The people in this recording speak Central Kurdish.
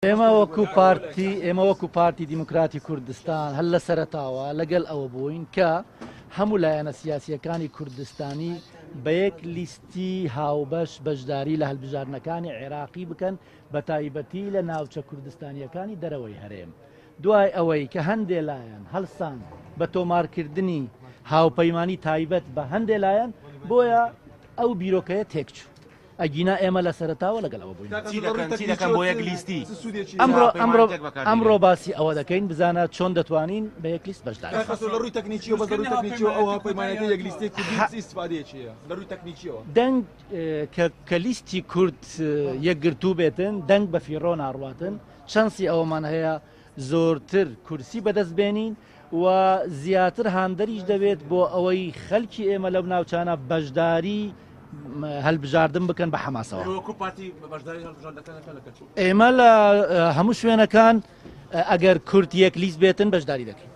ئێمە وەکو پارتی ئێمە وەکو پارتی دیموکراتی کوردستان هەر لە سەرەتاوە لەگەل ئەوە بووین کە هەموو لایەنە سیاسیەکانی کوردستانی بە یەک لیستی هاوبەش بەشداری لە هەلبژاردنەکانی عێراقی بکەن بە تایبەتی لە ناوچە کوردستانیەکانی دەرەوەی هەرێم. دوای ئەوەی کە هەندێ لایەن هەلسان بە تۆمارکردنی هاوپەیمانی تایبەت بە هەندێ لایەن بۆیە ئەو بیرۆکەیە تێکچوو. ئەگینا ئێمە لە سەرەتاوە لەگەڵ ئەوە بووین. چی دەکەن چی دەکەن بۆ یەک لیستی؟ ئەمڕۆ ئەمڕۆ ئەمڕۆ باسی ئەوە دەکەین بزانە چۆن دەتوانین بە یەک لیست بەشدار کاک خەسرۆ لە ڕووی تەکنیکیەوە بەس لە ڕووی تەکنیکیەوە ئەو هاوپەیمانێتیە یەک لیستی کوردی چ ئیستفادەیەکی هەیە لە ڕووی تەکنیکیەوە؟ دەنگ کە کە لیستی کورد یەکگرتوو بێتن دەنگ بە فیڕۆ ناڕواتن چەنسی ئەوەمان هەیە زۆرتر کورسی بەدەست بێنین و زیاتر هاندەریش دەبێت بۆ ئەوەی خەلکی ئێمە لەو ناوچانە بەشداری هەلبژاردن بکەن بە حەماسەوە. ئێمە لە هەموو شوێنەکان ئەگەر کورد یەک لیست بێتن بەشداری دەکەین.